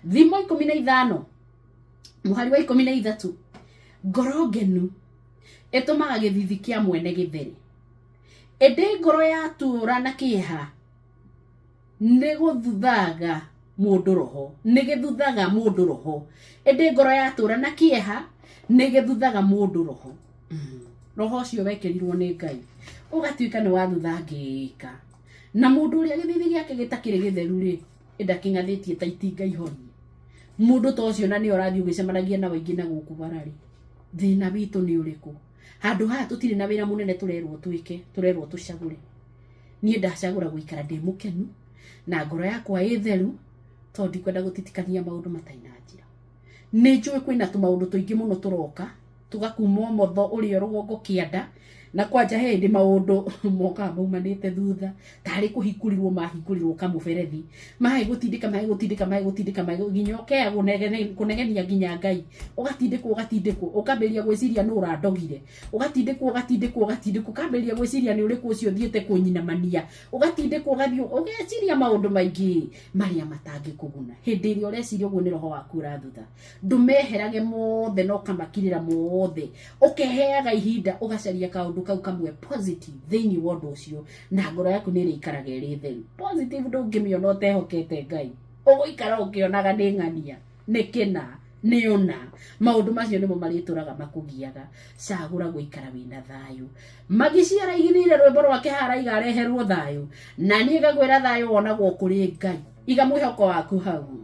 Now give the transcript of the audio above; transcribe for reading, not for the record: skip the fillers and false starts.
Thimo 15 mũhari wa 13, ngoro ngenu ĩtũmaga gĩthithi kĩa mwene gĩthere, ĩndĩ ngoro yatũra na kĩeha nĩ gũthuthaga mũndũ roho, nĩ gĩthuthaga mũndũ roho. Ĩndĩ ngoro yatũra na kĩeha nĩ gĩthuthaga mũndũ roho. Roho ũcio wekĩrirwo nĩ Ngai ũgatuĩka nĩ wathuthangĩka, na mũndũ ũrĩa gĩthithi gĩake gĩtakĩrĩ gĩtheru rĩ, ndakĩng'athĩtie ta itinga ihorie. Mũndũ ta ũcio na nĩ ũrathiĩ ũgĩcemanagia na waingĩ na gũkũ bararĩ. Thĩna witũ nĩ ũrĩkũ? Handũ haha tũtirĩ na wĩra mũnene tũrerwo twĩke, tũrerwo tũcagũre. Niĩ ndacagũra gũikara ndĩ mũkenu na ngoro yakwa ĩ theru, tondũ ndikwenda gũtitikania maũndũ matarĩ na njĩra. Nĩ njũĩ kwĩna tũmaũndũ tũingĩ mũno tũroka, tũgakuma ũmotho ũrĩo rũgongo kĩanda, na kwanja he hĩndĩ maũndũ mokaga maumanĩte thutha, tarĩ kũhingũrirwo mahingũrirwo kamũberethi, maĩ gũtindĩka maĩ gũtindĩka maĩ gũtindĩka maĩ nginya ũkea kũnegenia nginya Ngai, ũgatindĩkwo ũgatindĩkwo, ũkambĩrĩria gwĩciria nũ ũrandogire, ũgatindĩkwo ũgatindĩkwo ũgatindĩkwo, ũkambĩrĩria gwĩciria nĩ ũrĩkũ ũcio ũthiĩte kũnyinamania, ũgatindĩkwo ũgathiĩ ũgeciria maũndũ maingĩ marĩa matangĩkũguna. Hĩndĩ ĩrĩa ũreciria ũguo nĩ roho waku ũrathutha. Ndũmeherage mothe na ũkamakirĩra mothe, ũkeheaga ihinda ũgacaria kaũndũ kau kamwe positive thĩinĩ wa ũndũ ũcio, na ngoro yaku nĩ ĩrĩikaraga ĩrĩ theru. Positive ndũngĩmĩona ũtehokete Ngai, ũgũikara ũkĩonaga nĩ ng'ania, nĩ kĩna, nĩ ũna. Maũndũ macio nĩmo marĩtũraga makũgiaga. Cagũra gũikara wĩna thayũ. Magiciara araigĩrĩire rwĩmbo rwake haha araiga areherwo thayũ, na niĩ ngagwĩra thayũ wonagwo kũrĩ Ngai. Iga mwĩhoko waku hau.